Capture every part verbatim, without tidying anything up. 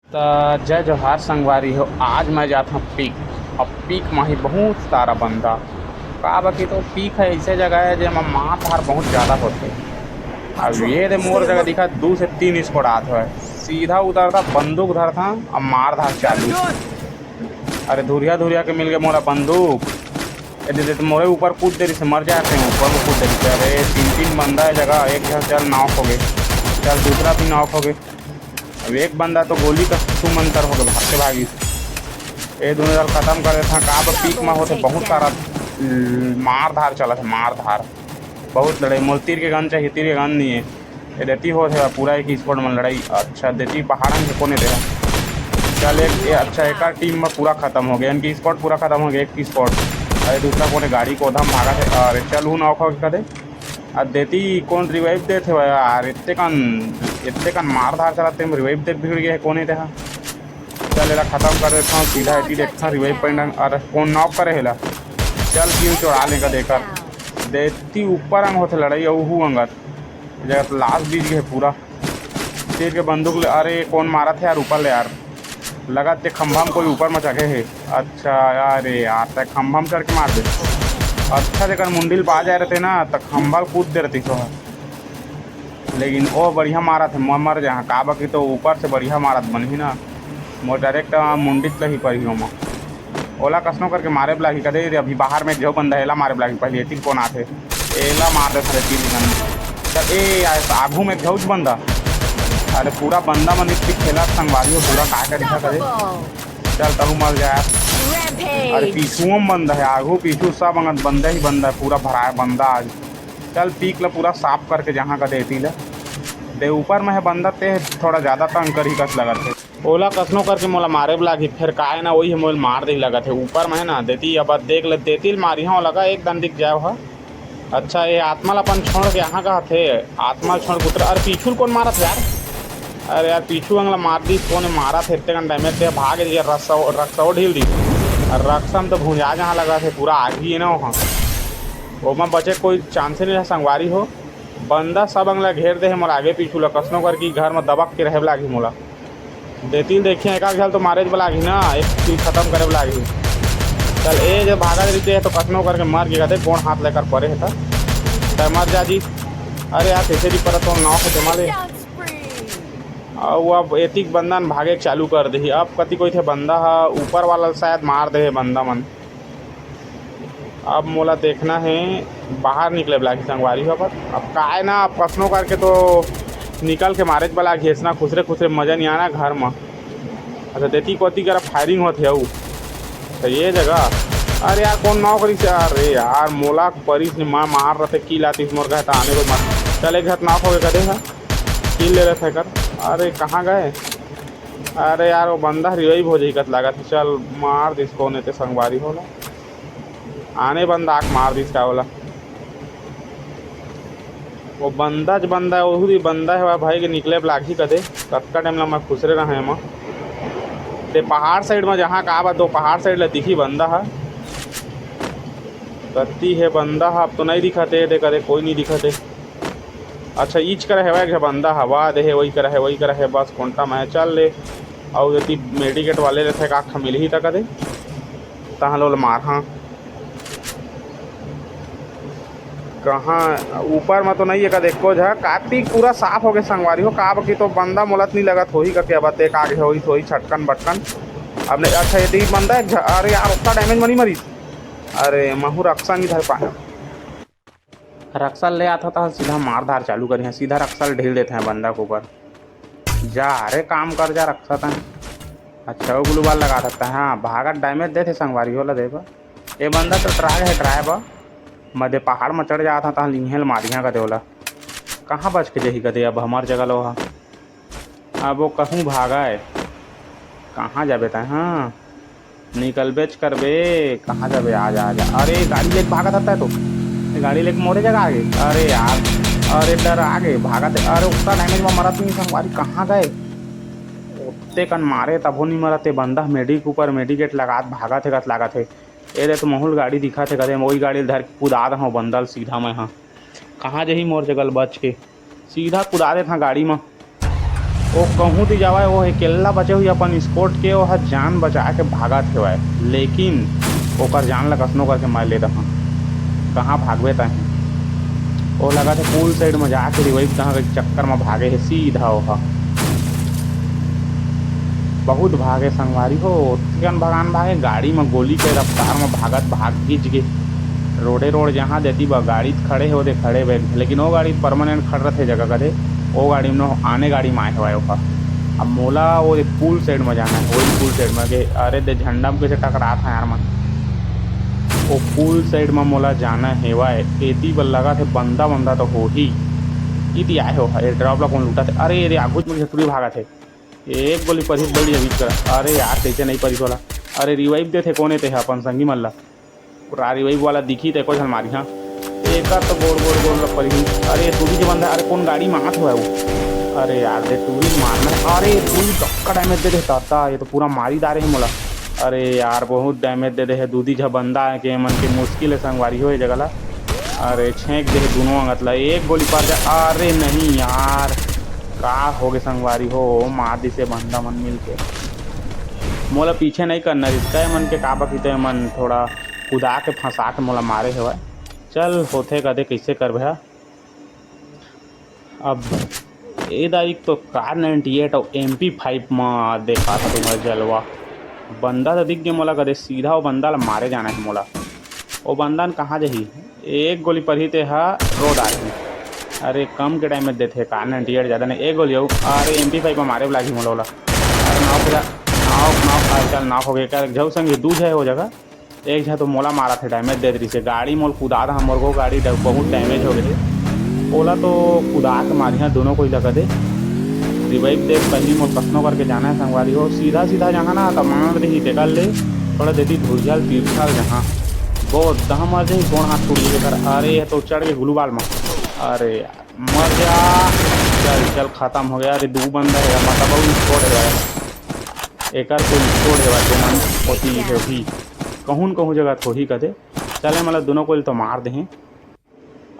त जय जोहार संगवारी हो, आज मैं जात हूँ पीक। अब पीक म ही बहुत सारा बंदा, का बा कि तो पीक है ऐसे जगह है जेमा मार धार बहुत ज़्यादा होथे। अब ये दे मोर जगह दिखा, दू से तीन स्क्वाड आत हवय, सीधा उतरता, बंदूक धरता, अब मार धार चालू। अरे धुरिया धुरिया के मिल गए मोला बंदूक। ए दे, दे, तो मोरे ऊपर कूद दे रही से, मर जाते हैं, ऊपर में कूद दे रही से। अरे तीन तीन बंदा है जगह, एक झन चल नॉक हो गए, चल दूसरा भी नॉक हो गए। अब एक बंदा तो गोली का सुमंतर हो गए, भागते भागी। ए दोनों जन खत्म कर देता, का बा पीक में होते बहुत सारा ल-, मार धार चलत है, मार धार। बहुत लड़ाई, मोल तीर के गन चाहिए, तीर के गन नहीं है। ए देती होत है पूरा एक स्क्वाड में लड़ाई। अच्छा देती पहाड़न के कोने दे। चल एक, ए, अच्छा एक टीम में पूरा खत्म हो गया, इनकी स्क्वाड पूरा खत्म हो गया, एक स्क्वाड। अरे दूसरा कोने गाड़ी को उधम भागा थे। अरे चल हूँ नॉक हो के कदे। अब देती कौन रिवाइव देत हे यार, इतने कन, इतने कन मार धार चलाते में रिवाइव दे भिड़ गए कोने दे। चल एला खत्म कर देता हूँ, सीधा एती देखता रिवाइव पॉइंट अंग-, अरे कौन नॉक करे हेला। चल किल चोरा लेगा देकर। देती ऊपर अंग होते लड़ाई, अऊ हूँ अंगत। जगह तो लाश बीज गए पूरा। तीर के बंदूक ले, अरे कौन मारत है यार ऊपर ले यार। लगा ते खंभा में कोई ऊपर में चढ़े है। अच्छा, अरे यार, ते खंभा में चढ़ के मार दे। अच्छा, जेकर मुंडी ल पा जाए रहते ना, त खंभा ल कूद दे रहती सो। लेकिन ओ बढ़िया मारत है, मैं मर जाहा। का बा कि तो ऊपर से बढ़िया मारत बनही ना, मोर डायरेक्ट मुंडी ल ही परिही ओमा। ओला कसनो करके मारे ब लागही कदे रे, अभी बाहर में एक झो बंदा, एला मारे ब लागही पहले, एती कोन आथे, एला मार देत हरे तीन झन। चल, ए, आ, आगू में एक झो बंदा, अरे पूरा बंदा मन इतनी खेला संगवारी हो, पूरा का करी था करे। चल, तहू मर जाए। अरे पीछुओं में बंदा है, आगू पीछू सब अंगत बंदा ही बंदा है, पूरा भराए बंदा आज। चल, पीक ला पूरा साफ करके जहाँ का देती ला दे, ऊपर में है बंदा, ते थोड़ा ज़्यादा तंग करही कस लगत है। ओला कसनो करके मोला मारे ब लागही, फेर काय ना वही मोल मार दे लगत है। ऊपर में है ना देती, अब देख ले, देती ल मारी हाँ लगा, एक दन दिख जाए हा। अच्छा, ये आत्मा ला अपन छोड़ के यहाँ का थे, आत्मा ला छोड़ के उतर। अरे पीछू ल कौन मारत यार? अरे यार, पीछू अंगला मार दी, कौन मारत है, इतने कन डैमेज दे, भाग दिया, रक्सा, रक्सा ढील दी। और रक्सा में तो भुंजा जहाँ लगा थे, पूरा आगी है ना वहाँ, ओमा बचे कोई चांस नहीं है संगवारी हो। बंदा सब अंगला घेर दे है मोला आगे पीछू ला, कसनो करके घर में दबक के रहे लागही मोला। देती ल देखिए, एक आध झल तो मारे ब लागही ना, एक चीज खत्म करे ब लागही। चल, ए जब भागा देते है तो कसनो करके मर गया, देख गोड़ हाथ लेकर पड़े है त। तय मर जा जी। अरे यार, कैसे जी परत हो, नाव से जमा ले। अउ अब एतिक बंदा न भागे के चालू कर देही। अब कति कोई थे बंदा ह, ऊपर वाला शायद मार दे हे बंदा मन। अब मोला देखना हे, बाहर निकले ब लागही संगवारी हो। पर अब काय ना, अब कसनो करके तो निकल के मारे ब लागही, अइसना खुसरे खुसरे मजा नहीं आना घर म। अच्छा, देती कोती करा फायरिंग होत हे अउ। अच्छा, ये जगह, अरे यार, कौन नाव करिस यार? अरे यार, मोला परिस ने मार, मार रथे, किल आतिस मोर कहे त आने को मत। चल, एक झट नाव हो गए कदे हा, किल ले रहे थे कर। अरे, कहाँ गए? अरे यार, वो बंदा रिवाइव हो जाही कस लागत हे। चल, मार दिस कोन एते संगवारी हो ला। आने बंदा आके मार दिस का ओला। वो बंदा ज बंदा, वहू भी बंदा हे, वह भाई के निकले ब लागही कदे। कतका टाइम ला मैं खुसरे रहा एमा। ते पहाड़ साइड में जहाँ का बा, तो पहाड़ साइड ला दिखी बंदा हा। कत्ती हे बंदा हा, अब तो नहीं दिखत हे, दे कदे कोई नहीं दिखत हे। अच्छा, ईच करा हेवय, एक झन बंदा हवा दे हे, वही करा हे, वही करा हे, बस कोंटा में हे, चल ले। अउ यदि मेडिकेट वाले लेथे, का खा मिलही त कदे, तहाँ लो ले मारहा। कहाँ, ऊपर में तो नहीं हे कदे एको झा, काती पूरा साफ हो गए संगवारी हो, का बा कि तो बंदा मोलत नहीं लगत होही, का क्या बात, एक आगे होही, होही छटकन बटकन। अब नहीं, अच्छा, ये तीन बंदा है, झ-, अरे यार, उतना डैमेज मनी मरी। अरे, महू रक्षा नहीं धर पाया। रक्सा ले आत होता, सीधा मार धार चालू करिहे, सीधा रक्सा ले ढील देते हैं बंदा के ऊपर। जा रे, काम कर जा रक्सा तन। अच्छा, वो ग्लू वाल लगा सकता है। हाँ, भागत डैमेज देते संगवारी होला देबा। ये बंदा तो ट्राई है, ट्राई बा। मध्य पहाड़ में चढ़ जाता था, लिंहेल मारिया कदे ओला। कहाँ बच के जही कदे अब हमार जगह लो हा। अब वो कहूँ भागा है। कहाँ जाबे तैं? हाँ, निकलबेच करबे, कहाँ जाबे? आ जा, आ जा। अरे, गाड़ी लेके भागत हत्ता है तो। ये गाड़ी लेके मोरे जगह आ गए। अरे यार, अरे डर आ गए, भागत है। अरे, उतना डैमेज में मरत नहीं संगवारी, कहाँ गए? ओते कन मारे तभो नहीं मरत, ये बंदा मेडी के ऊपर मेडिकेट लगात भागत है, गत लागत है। ए दे तो महूल गाड़ी दिखत है, कदे वही गाड़ी धर के कुदा दे हूँ बंदा ल सीधा मैं, हाँ। कहाँ जही मोर जगह ल बच के? सीधा कुदा देत हूँ गाड़ी में। ओ कहूँ ती जावय, ओ अकेल्ला बचे हुई अपन स्कॉट के, ओ ह जान बचा के भागत हेवय, लेकिन ओकर जान ला कसनो करके मैं ले दहूँ। कहाँ भागबे तहीं? ओ लगत हे पूल साइड म जाके रिवाइव तहाँ के चक्कर म भागे हे सीधा ओ ह। बहुत भागे संगवारी हो, ओतकन भगान भागे, गाड़ी म गोली के रफ्तार म भागत भाग गिच गे। रोडे रोड जहाँ देती बा गाड़ी खड़े हे, ओदे खड़े बैठ, लेकिन ओ गाड़ी परमानेंट खड़ रथे जगह कदे, ओ गाड़ी म नो-, आने गाड़ी म आए हवय ओहा। अब मोला ओ एक पूल साइड म जाना हे, वही पूल साइड म गे, अरे दे झंडा म कैसे टकरात हे यार मन। ओ पूल साइड म मोला जाना हेवय, एती बर लगत हे बंदा बंदा तो होही। इती आए हो, ए ड्रॉप ला कौन लूटत हे? अरे, एदे आघू म टुरी भागत हे। एक गोली परिस बड़ी अभी कर। अरे यार, कैसे नहीं परिस वाला? अरे रिवाइव देथे कोने ते ह अपन संगी मन ला। पूरा रिवाइव वाला दिखी ते एको झन मारी, हाँ। एकर तो गोड़, गोड़, गोड़ लग परी। अरे टूरी के बंदा, अरे कौन गाड़ी म आत हुआ वो? अरे यार, दे टूरी मारना। अरे टूरी कक्का डैमेज दे दे दादा, ये तो पूरा मारी दारे हे मोला। अरे यार, बहुत डैमेज दे दे हे। दूधी झ बंदा हे के मन के मुश्किल हे संगवारी हो ये जगह ला। अरे छेंक दे हे दोनों अंगत ला, एक गोली पर जा। अरे नहीं यार, का होगे संगवारी हो, मार दिसे बंदा मन मिल के। मोला पीछे नहीं करना रिस, कै मन के का बकी तो मन थोड़ा कुदा के फंसा के मोला मारे हेवय। चल होथे कदे कैसे करबे हा। अब ए दारी तो कार नाइंटी एट अउ एम पी फाइव म देखा था तुम्हारा जलवा। बंदा तो दिख गया मोला कदे, सीधा वो बंदा ला मारे जाना है मोला। वो बंदा न कहाँ जही? एक गोली पर ही ते हा रो डारही। अरे कम के डैमेज देथे कार नाइंटी एट, ज़्यादा नहीं, एक गोली अउ। अरे एम पी फाइव म मारे लागी मोला ओला। अरे नाव पे जा, नाव, नाव, अरे चल नाव हो गया, क्या झऊ संग दू झे हो जगह। एक झन तो मोला मारा थे, डैमेज देत रहिसे। गाड़ी मोल कुदा दहा, मोर गो गाड़ी डै-, बहुत डैमेज हो गए। ओला तो कुदा के मारिहा दोनों कोई लगा दे। रिवाइव दे पहली मोर कखनो करके जाना है संगवारी हो। सीधा सीधा जहाँ ना तो मार देही, तेकर ले थोड़ा देती धुरियाल तिरछाल जहाँ। बहुत दहा मर जाही, गोड़ हाथ टूट जाही कर। अरे ये तो चढ़ के गुलूबाल में। अरे यार, मर जा। चल, चल, खत्म हो गया। अरे दू बंदा है, मतलब वो स्क्वाड है। एकर कोई स्क्वाड है, तुमन होती है भी। कहूँ न कहूँ जगह थोड़ी कदे। चले, मतलब दोनों कोई तो मार देहे।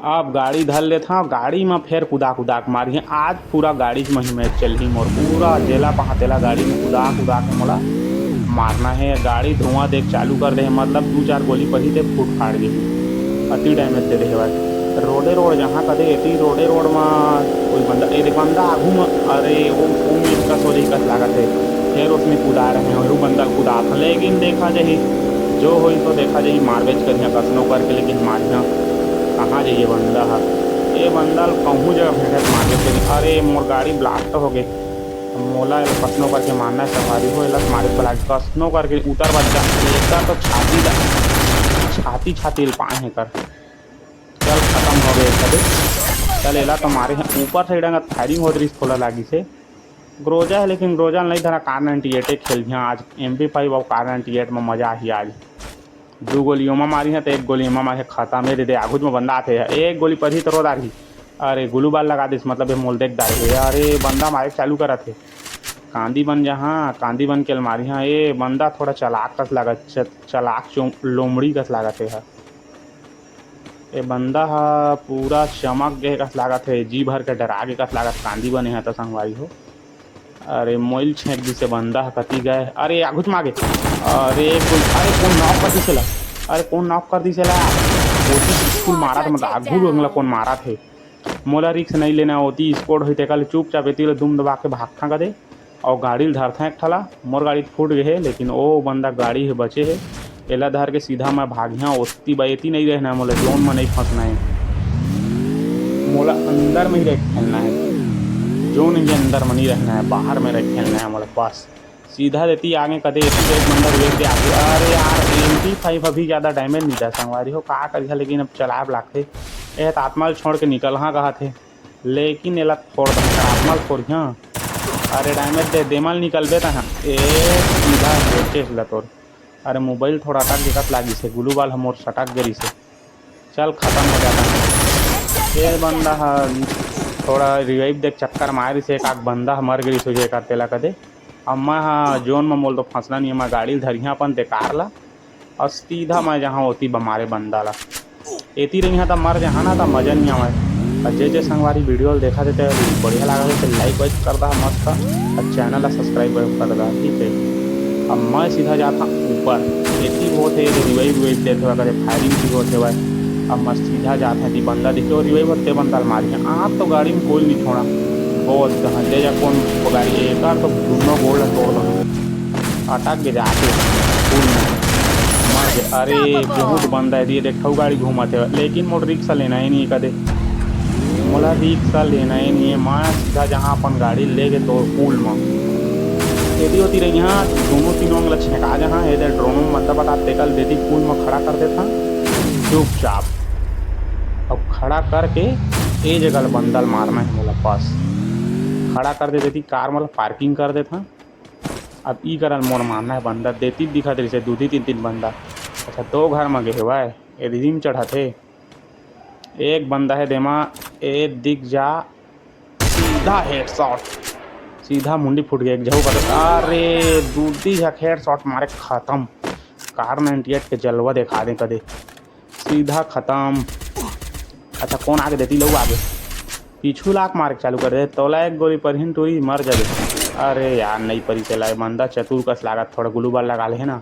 अब गाड़ी धर लेत हव, गाड़ी म फेर कुदा कुदा के मारिहे। आज पूरा गाड़ी म ही मैच चलही मोर, पूरा जेला पहाँ तेला गाड़ी म कुदा कुदा के मोला मारना हे। गाड़ी धुआं देख चालू कर दे हे, मतलब दू चार गोली पही ते फूट फाड़ गे, अति डैमेज दे दे हे भाई। रोडे रोड जहाँ कदे एती रोडे रोड म कोई बंदा, ए दे बंदा आगू म, अरे वो, वो मेर कस हो जाही कस लागत हे। फेर उसने कुदा रहे हैं, वो बंदा कुदा था, लेकिन देखा जाही जो होई तो देखा जाही, मारबेच करिहा कसनो करके, लेकिन मारिहा कहाँ जाइए बंदा ह। ए बंदा ल कहूँ जगह भेंटत मारबेच करिहा। अरे मोर गाड़ी ब्लास्ट हो गे, मोला एला कसनो करके मारना है संगवारी हो, एला मारे पला कसनो करके उतर बच्चा, एकर तो छाती ला, छाती छाती ल पाए हे कर। चल खत्म हो गए कदे। चल एला तो मारे हे, ऊपर से डंगा फायरिंग होत रहिस, थोड़ा लागिस हे। ग्रोजा है, लेकिन ग्रोजा नहीं धरा, कार नाइंटी एट खेल ध्या आज। एम पी फाइव और कार नाइंटी एट में मजा ही आज। दू गोली ओमा मारी है तो एक गोली एमा मारे, खत्म। ए दे दे, आगुच में बंदा आथे, एक गोली पर ही तो रो डारही। अरे गुलू बाल लगा दिस, मतलब ये मोल देख डारे। अरे बंदा मारे चालू करत हे। कांदी बन जहाँ, कांदी बन के अलमारी, हाँ, ए बंदा थोड़ा चलाक कस लागत, च-, चलाक चो-, लोमड़ी कस लागत हे। ए बंदा ह पूरा चमक गे कस लागत हे, जी भर के डरा गे कस लागत, कांदी बने ह त संगवारी हो। अरे मोइल छेंक दिसे बंदा ह, कति गए? अरे आघुच मागे। अरे कोई, अरे कौन नॉक कर दिसे ला? अरे कौन नॉक कर दिसे ला? ओती बिल्कुल मारत मत, आघू लोग ला कौन मारत हे? मोला रिस्क नहीं लेना, ओती स्क्वाड होई तेकर ले चुपचाप एती ले दुम दबा के भागथा कदे। अउ गाड़ी ल धरथा एक ठला। मोर गाड़ी फूट गे हे, लेकिन ओ बंदा गाड़ी हे बचे हे। एला धर के सीधा मैं भागिहा, ओती बा एती नहीं रहना है मोला, जोन में नहीं फंसना है। मोला अंदर में ही रह के खेलना है, जोन के अंदर में नहीं रहना है, बाहर में रह के खेलना है मोला बस। सीधा देती आगे कदे एती एक बंदा वेग के आगे। अरे यार, एम पी फाइव अभी ज़्यादा डैमेज नहीं दा संगवारी हो, का करिहा, लेकिन अब चलाए लागथे। ए त आत्मा ल छोड़ के निकल हाँ कहा थे, लेकिन एला फोड़ दे, आत्मा ल फोड़ हाँ। अरे डैमेज दे, देमल निकलबे त हाँ। ए सीधा हेडशॉट ला तोर। अरे मोबाइल थोड़ा अटक के कस लागिस हे, गुलू बाल हमोर सटक गे रिसे। चल खत्म हो जाता है। ये बंदा ह थोड़ा रिवाइव देख चक्कर मार रिसे, एक आग बंदा ह मर गे रिसे, एकर तेला कदे। अब मैं ह जोन में मोल तो फंसना नहीं है, मैं गाड़ी ल धरिहा अपन देकार ला। अउ सीधा मैं जहाँ ओती बमारे बंदा ला। एती रहिहा त मर जहाँ ना, त मजा नहीं आवे। अउ जे जे संगवारी video ल देखत हे, ते बढ़िया लागत हे, ते like वाइक कर दा मस्त, अउ channel ला subscribe कर दा, ठीक है। अब मैं सीधा जात हूँ ऊपर, एती होत हे, revive revive देत हवय, कदे firing भी होत हवय। अब मैं सीधा जात हूँ, ती बंदा दिखे, revive होते बंदा ल मारी है। आप तो गाड़ी में कोई नहीं छोड़ा, बहुत कहाँ ले जा, कौन गाड़ी, एक बार तो दोनों गोड़ ला तोड़ दो, अटक के जाके फूल में मर गए। अरे, बहुत बंदा है, ये देख, ठऊ गाड़ी घूमत है, लेकिन मोर रिक्शा लेना ही नहीं है कदे। मोला रिक्शा लेना ही नहीं है, मैं सीधा जहाँ अपन गाड़ी लेके तो फूल में एदी होती रही, हाँ, दोनों तीनों अंगला छेका जहाँ, एदे ड्रोन में मतलब बता, तेकल देती फूल में खड़ा कर देता चुपचाप। अब खड़ा करके ए जगह ल बंदा ल मारना है मोला, बस। खड़ा कर दे देती कार, मतलब parking कर देता। अब ई करन मोर मारना है बंदा, देती दिखत रहिसे दू दी तीन तीन बंदा। अच्छा, दो घर म गे हेवय, ए दीदी म चढ़त हे। एक बंदा है देमा, ए दिख जा, सीधा headshot, सीधा मुंडी फूट गया, एक झऊ का। अरे, दू दी झक headshot मारे, खत्म। कार ninety eight के जलवा देखा दे कदे, सीधा खत्म। अच्छा, कौन आगे देती लऊ आगे, पीछू लाक मारे चालू कर दे, तोला एक गोली पर हिन टूरी मर जाबे। अरे यार, नहीं परी से लाई, बंदा चतुर कस लागत, थोड़ा gloo wall लगा ले है ना।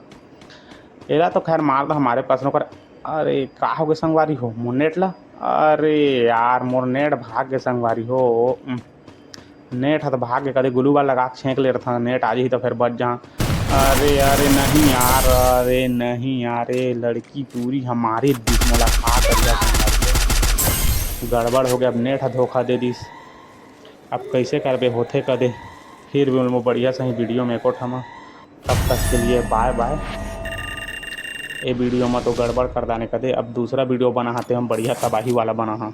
एला तो खैर मार दा हमारे पास नौकर। अरे का हो गए संगवारी हो, मोर net ला? अरे यार, मोर net भाग गए संगवारी हो। उम, net ह तो भाग गए, कदे gloo wall लगा के छेंक ले रहा, net आ जाही तो फिर बच जा। अरे, अरे नहीं यार, अरे नहीं यार, ए लड़की टूरी हमारे दिस, मोला का करिया संगवारी हो। गड़बड़ हो गया, अब net ह धोखा दे दिस। अब कैसे करबे, होथे कदे। फिर भी मिलबो बढ़िया सही video में एको ठमा। तब तक के लिए bye bye। ए video में तो गड़बड़ कर दाने कदे, अब दूसरा video बनाहां ते हम बढ़िया तबाही वाला बनाहां।